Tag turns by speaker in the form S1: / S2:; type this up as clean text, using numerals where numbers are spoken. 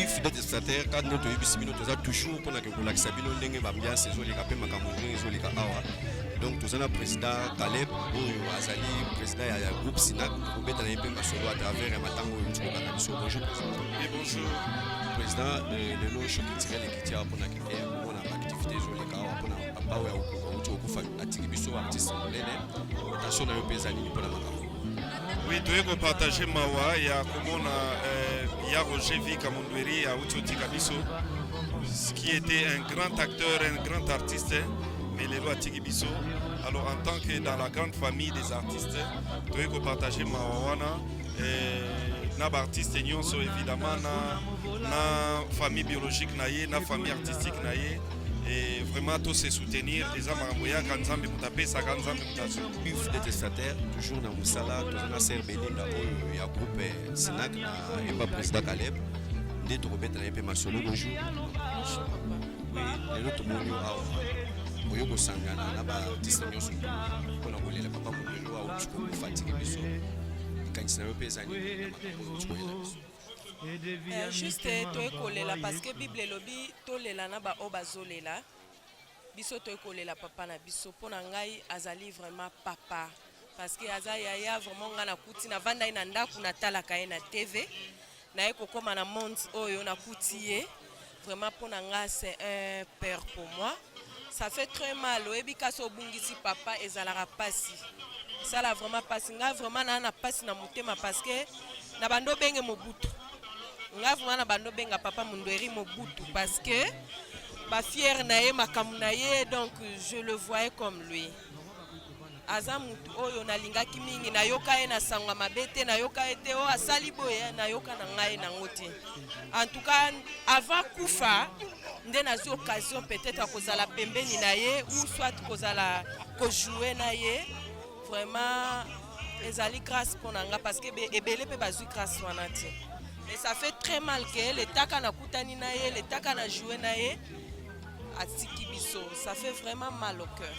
S1: Oui, fidèle téléspectateur, quand nde toyebisi bino, toza toujours mpona ke kolakisa bino ndenge baambiance ezoleka mpe makambo ndenge ezoleka awa. Donc toza na président Caleb oyo azali président ya groupe Sinac. Tokobeta na ye mpe masolo à travers ya matango oyo euti kokanga biso. Bonjour, président.
S2: Oui, bonjour.
S1: Président, lelo choc culturel ekiti awa mpona keke komona baactivité ezoleka awa mpona papa oyo auti kokufa, atiki biso artiste monene. Attention na yo mpe eza nini mpona makambo?
S2: Oui, toye kopartage mawa ya komona ya Roger Vika Mondweri auti otika biso, qui était un grand acteur, un grand artiste, mais lelo atiki biso. Alors, en tant que dans la grande famille des artistes, toye kopartage mawa wana na baartiste nyonso, évidemment na famille biologique na ye, na famille artistique na ye, et vraiment to se soutenir. Eza makambo eyaka, Nzambe moto apesaka, Nzambe moto azwi.
S1: Oui, fidèle téléspectateur, toujours na mosala. Toza na sœur Belinda oyo ya groupe Sinac na epa président Caleb nde tokobeta na ye mpe masolo. Bonjour.
S3: Bonjour, papa.
S1: Oui, lelo tomoni yo awa, oyo kosangana na baartiste nyonso mpona kolela papa Mondelo auti kokufa, atiki biso. Likanisi na yo mpe eza nini na makambo oyo outi koyela biso?
S3: Juste toye kolela parce que Bible elobi tolela na baoyo bazolela. Biso toye kolela papa na biso. Mpo na ngai azali vraiment papa parce que aza yaya. Vraiment ngai nakuti, navanda ye na ndako, natalaka ye na TV, naye kokóma na monde oyo, nakuti ye. Vraiment, mpo na ngai c'est un père pour moi. Ça fait très mal. Oyebi, kasi obungisi papa, ezalaka pasi, esala vraiment pasi. Ngai vraiment naa na pasi na motema parce que na bando obenge Mobutu. Ngai vraiment na bando obenga papa Mundweri Mobutu parce que bafiere na ye, makambo na ye, donc je le voyais comme lui. Aza mutu oyo nalingaki mingi. Nayoka ye na sango ya mabe te, nayoka ye te oyo asali boye, nayoka na ngai nango te. En tout cas, avant kufa nde nazwi occasion peut-être kozala pembeni na ye ou soit kozala kojouer na ye. Vraiment ezali grâce mpo na nga parce que ebele mpe bazwi grâce wana te. Mais ça fait très mal ke letaka nakutani na ye, letaka na joue na ye, atiki biso. Ça fait vraiment mal au cœur.